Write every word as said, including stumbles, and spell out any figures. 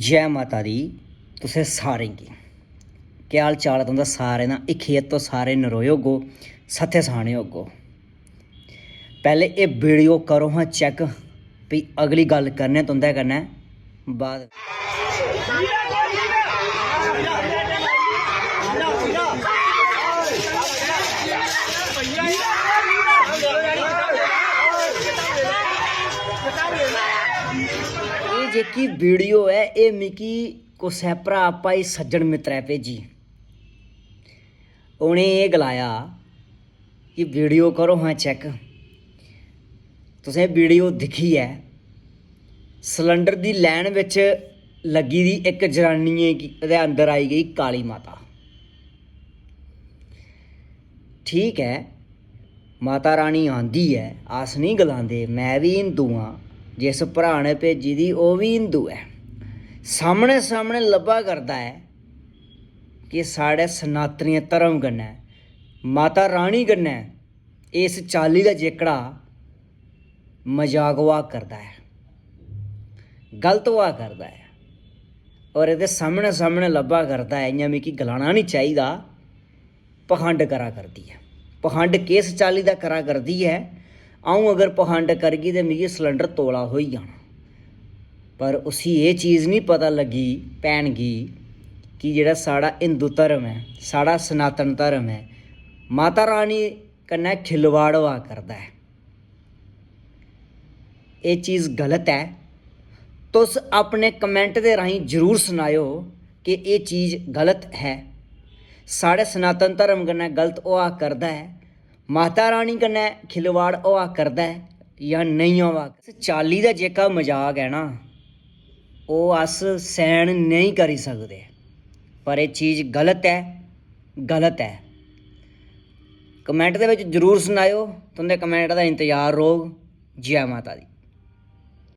जै माता दी तुसें सारें गी। केह् हाल चाल ऐ तुं'दा सारें दा? इक खेत तो सारे नरोए होगो, सत्थे साने होगो। पैह्ले एह् वीडियो करो हां चैक, फ्ही अगली गल्ल करने तुं'दे कन्नै बाद। एह् जेह्की वीडियो ऐ, एह् मिगी कुसै भ्राऽ, भाई, सज्जन मित्तरै भेजी। उ'नें एह् गलाया कि वीडियो करो हां चैक। तुसें वीडियो दिक्खी ऐ, सिलेंडर दी लाइन बिच लग्गी दी इक जनानियें गी, ओह्दे अंदर आई गेई काली माता। ठीक ऐ, माता रानी आंदी ऐ, अस निं गलांदे, में बी हिंदू आं, जिस भ्राऽ ने भेजी दी ओह् बी हिंदू ऐ। सामनै सामनै लब्भा करदा ऐ कि साढ़े सनातनी धर्म कन्नै, माता रानी कन्नै इस चाल्ली दा जेह्कड़ा मजाक होआ करदा ऐ, गलत होआ करदा ऐ, और एह्दे सामनै सामनै लब्भा करदा ऐ। इ'यां मिगी गलाना निं चाहिदा, पखंड करा करदी ऐ। पखंड किस चाल्ली दा करा करदी ऐ? अ'ऊं अगर पखंड करगी ते मिगी सिलेंडर तौला थ्होई जाना। पर उसी एह् चीज निं पता लग्गी भैन गी कि जेह्ड़ा साढ़ा हिंदू धर्म ऐ, साढ़ा सनातन धर्म ऐ, माता रानी कन्नै खिलवाड़ होआ करदा ऐ। एह् चीज गलत ऐ। तुस अपने कमेंट दे राहें जरूर सनाएओ कि एह् चीज गलत ऐ। साढ़े सनातन धर्म कन्नै गलत होआ करदा ऐ, माता रानी कन्नै खिलवाड़ होआ करदा ऐ जां नेईं होआ। इस चाल्ली दा जेह्का मजाक ऐ ना, ओह् अस सैह्न नेईं करी सकदे। पर एह् चीज गलत ऐ, गलत ऐ। कमेंट दे बिच जरूर सनाएओ, तुं'दे कमेंट दा इंतजार रौह्ग। जै माता दी।